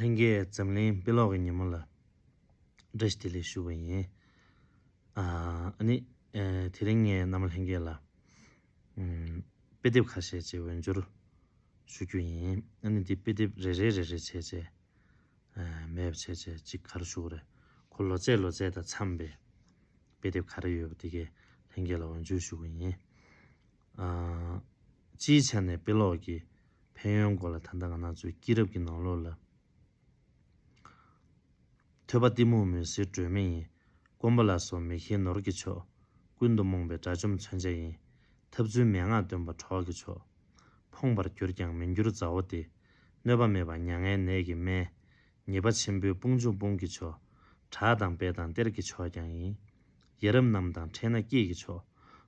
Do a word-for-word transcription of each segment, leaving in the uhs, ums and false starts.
ལྷན་རྒྱས་འཛམ་གླིང་དཔེ་ཀློག་གི་ཉིན་མོ་ལ་བཀྲ་ཤིས་བདེ་ལེགས་ཞུ་བ་ཡིན། ཨ་ཨ་ནི་ཨེ་དེ་རིང་ངས་རྣམ་པ་ལྷན་རྒྱས་ལ་ཨམ་དཔེ་དེབ་ཁ་ཤས་ཅིག་འོས་སྦྱོར་ཞུ་རྒྱུ་ཡིན། ཨ་ནི་འདི་དཔེ་དེབ་རེ་རེ་རེ་རེ་བྱས་བྱས་ཨེ་མེད་པ་བྱས་བྱས་ཅིག་ག་རེ་ཞུ་དགོས་རེད། ཁོ་ལོ་ཚད་ལོ་ཚད་དང་འཚམས་པའི་དཔེ་དེབ་ག་རེ་ཡོད་པ་དེ་གའི་ལྷན་རྒྱས་ལ་འོས་སྦྱོར་ཞུ་གི་ཡིན། ཨ་སྤྱིའི་ཆ་ནས་དཔེ་ཀློག་གི་ཕན་ཡོན་སྐོར་ལ་ད་ལྟ་ང་རང་ཚོའི་སྐྱེས་རབས་ཀྱི་ནང་ལོགས་ལ། ཐོས་པ་གཏི་མུག་མུན་སེལ་སྒྲོན་མེ་ཡིན། སྐོམ་པ་ལ་སོགས་མི་དགེའི་ནོར་གྱི་མཆོག། ཀུན་ཏུ་རྨོངས་པའི་དགྲ་བཅོམ་མཚོན་ཆ་ཡིན། འཐབ་རྩོད་མན་ངག་སྟོན་པ་གྲོགས་ཀྱི་མཆོག། ཕོངས་པར་གྱུར་ཀྱང་མི་འགྱུར་མཛའ་བོ་སྟེ། གནོད་པ་མེད་པ་མྱ་ངན་ནད་ཀྱི་སྨན། ཉེས་པ་ཆེན་པོའི་དཔུང་འཇོམས་དཔུང་གི་མཆོག། བྲག་དང་དཔལ་དང་གཏེར་གྱི་མཆོག་ཀྱང་ཡིན། ཡ་རབས་རྣམས་དང་འཕྲད་ན་སྐྱེས་ཀྱི་མཆོག།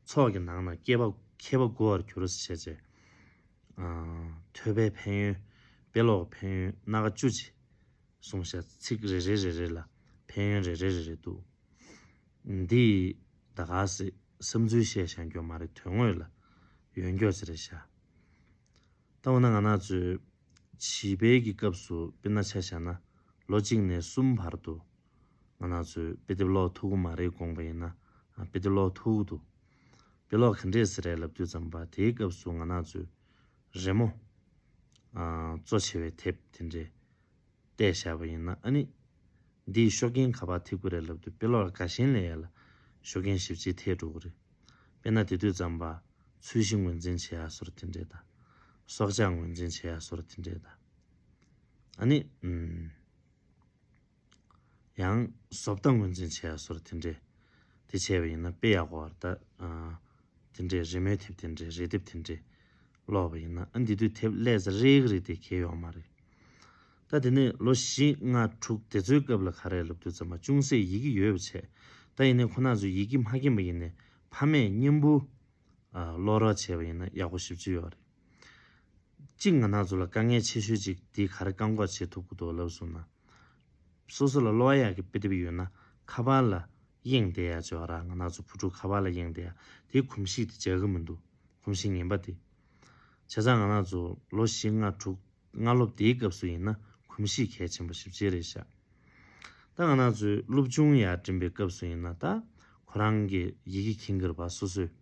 ཚོགས་ཀྱི་ནང་ན་སྐྱེས་པ་མཁས་པ་མགུ་བར་གྱུར་ཟེར་བྱས། ཨ་ཐོས་པའི་ཕན་ཡོན། དཔེ་ཀློག་ཕན་ཡོན་སྣ་ཁ་བཅུ་ཅིག་གསུངས་ཤག། ཚིག་རེ་རེ་རེ་རེ་ལ་ཕན་ཡོན་རེ་རེ་རེ་རེ་འདུག། འདི་ད་ག་སེ་བསམ་ཚུལ་བཤད་བཞག་རྒྱུ་མ་རེད། དོན་དངོས་ལ་ཡོད་རྒྱུ་ཅིག་རེད་ཤག། ད་འོ་ན་ང་རང་ཚོའི་བྱིས་པའི་གི་སྐབས་སུ་དཔེར་ན་ཆ་བཞག་ན་ལོ་གཅིག་ནས་གསུམ་བར་དུ་ང་རང་ཚོས་དཔེ་དེབ་ཀློག་ཐུབ་ཀྱི་མ་རེད་དགོངས་པ་ཡིན་ན་དཔེ་དེབ་ཀློག་ཐུབ་ཀྱི་འདུག། དཔེ་ཀློག་ག་འདྲས་ཟེར་རེད་ལབ་དུས་ཙམ་པ་དེའི་སྐབས་སུ་ང་རང་ཚོས་རི་མོ་ཨ་གཙོ་ཆེ་བའི་དེབ་དེ་འདྲས་བལྟས་བཞག་པ་ཡིན་ན། ཨ་ནི་འདིའི་ཤོག་རྐྱེན་ག་པར་ཐེབས་ཀྱི་རེད་ལབ་དུས་དཔེ་ཀློག་དགའ་ཞེན་ལབ་ཡ་ལ་ཤོག་རྐྱེན་ཞེ་པོ་ཅིག་ཐེབས་འགྲོ་གི་རེད། དཔེར་ན་དེ་དུས་ཙམ་པ་ཚོས་གཞི་ངོས་འཛིན་བྱེད་ཡ་བཟོ་འདྲ་དེ་འདྲས་དང་། སྲོག་ཆགས་ངོས་འཛིན་བྱེད་ཡ་བཟོ་འདྲ་དེ་འདྲས་དང་། ཨ་ནི་ཨུམ། ཡང་བཟོ་ལྟ་ངོས་འཛིན་བྱེད་ཡ་བཟོ་འདྲ་དེ་འདྲས་དེ་བྱས་པ་ཡིན་ན་དཔེ་ཡག་པོ་རེད་ད། ཨ་དེ་འདྲས་རི་མོའི་དེབ་དེ་འདྲས་རི་དེབ་དེ་འདྲས་ཀློག་པ་ཡིན་ན། ཨ་འདི་དུས་དེབ་ཀླད་རྩ་རེག་རེག་དེ་གས་ཡོད་མ་རེད། ད་དེ་ནས་ལོ་བཞི་ལྔ་དྲུག་དེ་ཚོའི་སྐབས་ལ་ག་རེ་ལབ་དུས་ཙམ་པ་ཅུང་ཟད་ཡི་གེ་ཡོད་པ་བྱས། ད་ཡིན་ནའི་ཁོ་རང་ཚོས་ཡི་གེ་མ་མཁྱེན་པ་ཡིན་ནའི་ཕ་མས་མཉམ་པོ་ཨ་ཀློག་རོགས་བྱས་པ་ཡིན་ན་ཡག་པོ་ཞེ་པོ་ཅིག་ཡོད་རེད། གཅིག་ང་རང་ཚོ་ལ་དཀའ་ངལ་ཆེ་ཤོས་གཅིག་འདི་ག་རེ་བཀག་འགོག་བྱེད་ཐུབ་ཀྱི་འདུག་ལབ་སོང་ན། སོ་སོ་ལ་ཀློག་ཡག་གི་དཔེ་དེབ་ཡོད་ན་ཁ་པར་ལ་གཡེང་བསྡད་ཡག་ཅིག་ཡོད་ར། ང་རང་ཚོ་བུ་ཕྲུག་ཁ་པར་ལ་གཡེང་བསྡད་ཡག་དེའི་གོམས་གཤིས་དེ་འཇགས་ཀྱི་མི་འདུག། གོམས་གཤིས་ངན་པ་དེ། བྱས་ཙང་ང་རང་ཚོ་ལོ་བཞི་ལྔ་དྲུག་སྔ་སློབ་དེའི་སྐབས་སུ་ཡིན་ན་གོམས་གཤིས་གལ་ཆེན་པོ་ཞེ་པོ་ཅིག་རེད་ཤག། ད་ང་རང་ཚོའི་སློབ་ཆུང་ཡར་འགྲིམ་པའི་སྐབས་སུ་ཡིན་ན་ད་ཁོ་རང་གི་ཡི་གེ་མཁྱེན་གྱི་རེད་པ་སོ་སོས།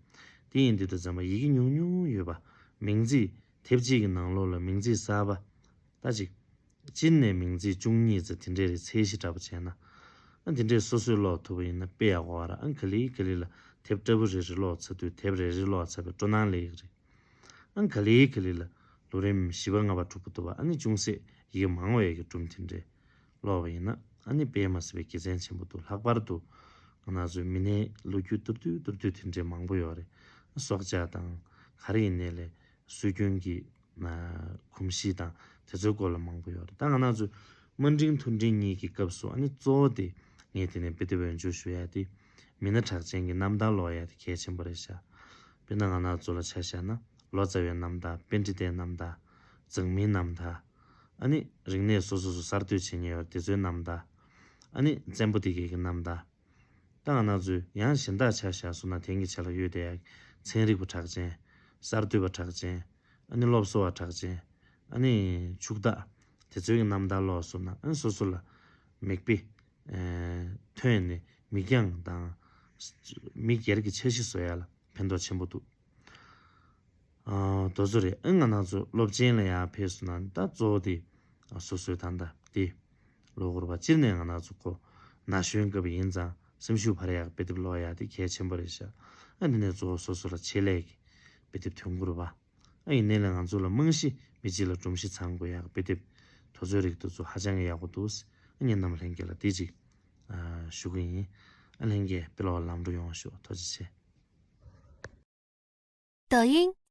དེ་ཡིན་དུས་ད་ཙམ་པ་ཡི་གེ་ཉུང་ཉུང་ཡོད་པ། མིང་ཚིག་དེབ་གཅིག་གི་ནང་ལོགས་ལ་མིང་ཚིག་གསར་པ་ད་ཅིག་སྤྱིར་ནས་མིང་ཚིག་བཅུ་གཉིས་ཙམ་དེ་འདྲས་རེ་ཚད་གཞི་འདྲ་པོ་བྱས་ན། ཨ་དེ་འདྲས་སོ་སོས་ཀློག་ཐུབ་པ་ཡིན་ན་དཔེ་ཡག་པོ་ར། ཨ་ག་ལེ་ག་ལེ་ལ་དེབ་ལྟ་བུ་རེ་རེ་ཀློག་ཚར་དུས་དེབ་རེ་རེ་ཀློག་ཚར་བའི་སྤྲོ་སྣང་སླེབས་ཀྱི་རེད། ཨ་ག་ལེ་ག་ལེ་ལ་ལོ་རིམ་བཞི་པ་ལྔ་པ་དྲུག་པ་དུ་བ་ཨ་ནི་ཅུང་ཟད་ཡི་གེ་མང་བ་ཡི་གེ་སྒྲོམ་དེ་འདྲས་ཀློག་པ་ཡིན་ན་ཨ་ནི་དཔེ་མ་སྲིད་པའི་དགེ་མཚན་ཆེན་པོ་འདུག། ལྷག་པར་དུ་ང་རང་ཚོའི་མི་སྣའི་ལོ་རྒྱུས་ཐུར་དུས་ཐུར་དུས་དེ་འདྲས་མང་པོ་ཡོད་རེད། སྲོག་ཆགས་དང་ག་རེ་ཡིན་ནའི་ལས་སྲོལ་རྒྱུན་གྱི་གོམས་གཤིས་དང་དེ་ཚོའི་སྐོར་ལ་མང་པོ་ཡོད་རེད། ད་ང་རང་ཚོ་དམའ་འབྲིང་མཐོ་འབྲིང་གཉིས་ཀྱི་སྐབས་སུ་ཨ་ནི་གཙོ་བོ་དེ་ངས་དེ་ནས་དཔེ་དེབ་འོས་སྦྱོར་ཞུ་ཡ་དེ་མི་སྣ་གྲགས་ཅན་གྱི་རྣམ་ཐར་ཀློག་ཡ་དེ་གལ་ཆེན་པོ་རེད་ཤག། དཔེར་ན་ང་རང་ཚོ་ལ་ཆ་བཞག་ན་ལོ་ཙཱ་བའི་རྣམ་ཐར། པཎྜི་ཏའི་རྣམ་ཐར། མཛངས་མིའི་རྣམ་ཐར། ཨ་ནི་རིག་གནས་སོ་སོ་སོ་གསར་གཏོད་བྱེད་མཁན་ཡོད་རེད། དེ་ཚོའི་རྣམ་ཐར། ཨ་ནི་བཙན་པོ་དེ་གའི་གི་རྣམ་ཐར། ད་ང་རང་ཚོས་ཡང་གཞན་དག་ཆ་བཞག་སོང་ན་དེང་གི་ཆ་ལ་ཡོད་དེ་ཡ། ཚན་རིག་པ་གྲགས་ཅན། གསར་གཏོད་པ་གྲགས་ཅན། ཨ་ནི་སློབ་གསོ་བ་གྲགས་ཅན། ཨ་ནི་ཕྱུག་བདག་དེ་ཚོའི་གི་རྣམ་ཐར་ཀློག་སོང་ན་ཨ་ནི་སོ་སོ་ལ་མིག་དཔེ་ཐོན་ནས་མིག་རྒྱང་དང་མིག་སྒེར་གྱི་འཆར་གཞི་བཟོ་ཡ་ལ་ཕན་ཐོགས་ཆེན་པོ་འདུག། ཨ་དེ་ཚོ་རེད། ཨ་ང་རང་ཚོ་སློབ་ཆེན་ལ་ཡར་ཕེབས་སོང་ན་ད་གཙོ་བོ་དེ་སོ་སོའི་ད་ལྟ་དེ་ཀློག་དགོས་རེད་པ། སྤྱིར་ནས་ང་རང་ཚོ་ཁོ་ན་གཞོན་སྐབས་ཡིན་ཙང་སེམས་ཤུགས་འཕར་ཡག་དཔེ་དེབ་ཀློག་ཡག་དེ་གལ་ཆེན་པོ་རེད་ཤག། ཨ་འདི་ནས་གཙོ་བོ་སོ་སོ་ལ་ཆེད་ལས་ཀྱི་དཔེ་དེབ་ཐོན་དགོས་རེད་པ། ཨ་ཡིན་ནའི་ལས་ང་ཚོ་ལ་རྨང་གཞི་མི་གཅིག་ལ་སྒྲོམ་གཞི་ཚང་དགོས་ཡག་དཔེ་དེབ་དེ་ཚོའི་རིགས་དེ་ཚོ་ཧ་ཅང་གི་ཡག་པོ་འདུག། ཨ་ངས་རྣམ་པ་ལྷན་རྒྱས་ལ་དེ་ཅིག་ཨ་ཞུ་གི་ཡིན། ཨ་ལྷན་རྒྱས་དཔེ་ཀློག་ལམ་འགྲོ་ཡོང་བ་ཤོག། ཐུགས་རྗེ་ཆེ། 抖音